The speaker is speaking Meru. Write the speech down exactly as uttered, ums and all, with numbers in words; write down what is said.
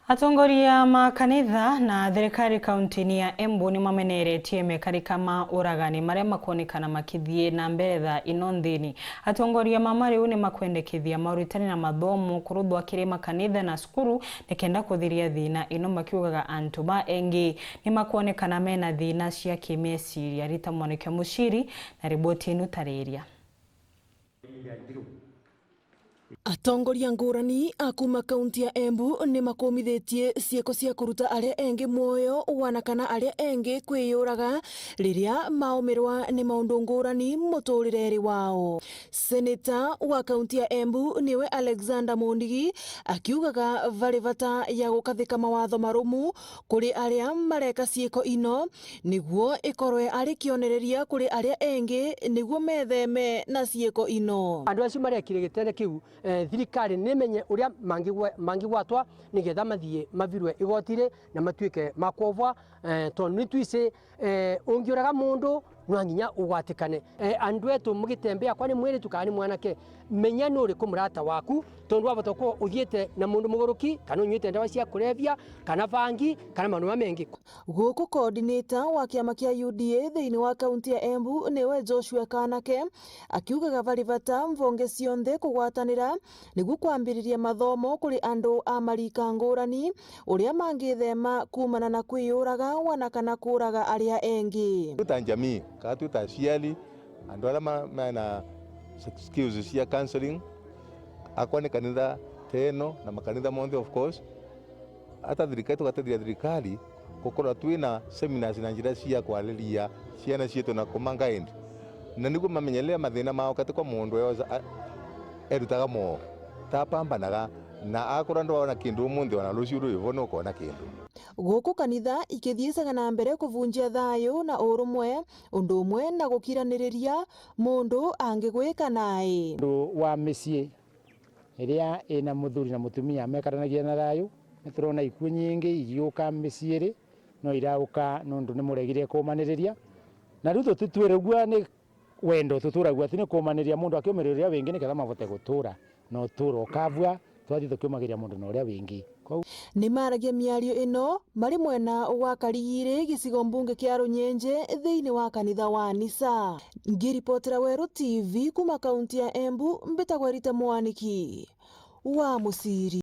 Atongoria ma kanitha na thirikari kaunti-ini ya Embu ni mameneretie mekarika ma uragani maria makwonekana makithii na mbere thaa ino nthini. Atongoria mama riu ni makwendekithia mauritani na mathomo kuruthwa kiri makanitha na cukuru nikenda kuthiria thina ino, makiugaga antu ba engi ni makwonekana mena thina cia kimeciria. Rita Mwaniki Muciri na riboti inu tariria. Atongoria ngurani a kuuma kaunti ya Embu ni makumithitie ciiko cia kuruta aria engi mwoyo, wana kana aria engi kwiyuraga riria maumirwa ni maundu ngurani muturireri wao. Seneta wa kaunti ya Embu niwe Alexander Mundigi akiugaga vari vata ya gukathika mawatho marumu kuri aria mareka ciiko ino, niguo ikorwe ari kionereria kuri aria engi, niguo metheme na ciiko ino. Andu acio marekire gitene kiu, eh, thirikari nimenye uria mangigwe-, mangigwatwa nigetha mathie mavirwe igoti ri na matuike ma kwovwa, eh, tondu nitwisi, eh, ungiuraga mundu nwa nginya ugwatikane. Eh, andu etu mugitembea, kwa ni mwiritu kana ni mwanake, menya ni uriku murata waku, tondu wabota gukorwo uthiite na mundu muguruki, kana unywite ndawa cia kulevya, kana bangi, kana maundu mamengi. Guku coordinator wa kiama kia U D A thiini wa kaunti ya Embu niwe Joshua Kanake, akiugaga vari vata mvonge cionthe kugwatanira niguo kwambiriria mathomo kuri andu a marika ngurani, uria mangithema kuumana na kwiyuraga wana kana kuuraga aria engi. Twi ta njamii, kana twi ta aciari, andu aria ma-, mena skills cia counselling, akwa ni kanitha teno na makanitha monthe, of course, ata thirikari, tugatethia thirikari gukorwa twina seminars na njira cia kwariria ciana cietu na kuma guide, na niguo mamenye riria mathina mao, kati kwa mundu eoza, a-, erutaga moo, tapambanaga, na akorwa ndwona kindu umunthi, ona ruciu rwivo nukona kindu. Guku kanitha ikithiicaga na mbere kuvunjia thayu na urumwe, undu umwe na gukiraniriria mundu angigwika nae. Undu wa micii iria ina muthuri na mutumia mekaranagia na thayu, ni turona ikuu nyingi igiuka micii ri, no irauka nundu ni muregire kuumaniriria. Na riu tutitwire ugua ni wendo, tuturagua tu ni kuumaniria mundu akiumiria uria wingi niketha mabote gutura na uturo ukabua, twathi tukiumagiria mundu na uria wingi. Kwou ni maragia miario ino mari mwena wa Karigiri, gicigo mbunge kia Runyenje, thiini wa kanitha wa Nisa. Ngiripotera Weru T V kuuma kaunti ya Embu, mbitagwa Rita Mwaniki wa Muciri.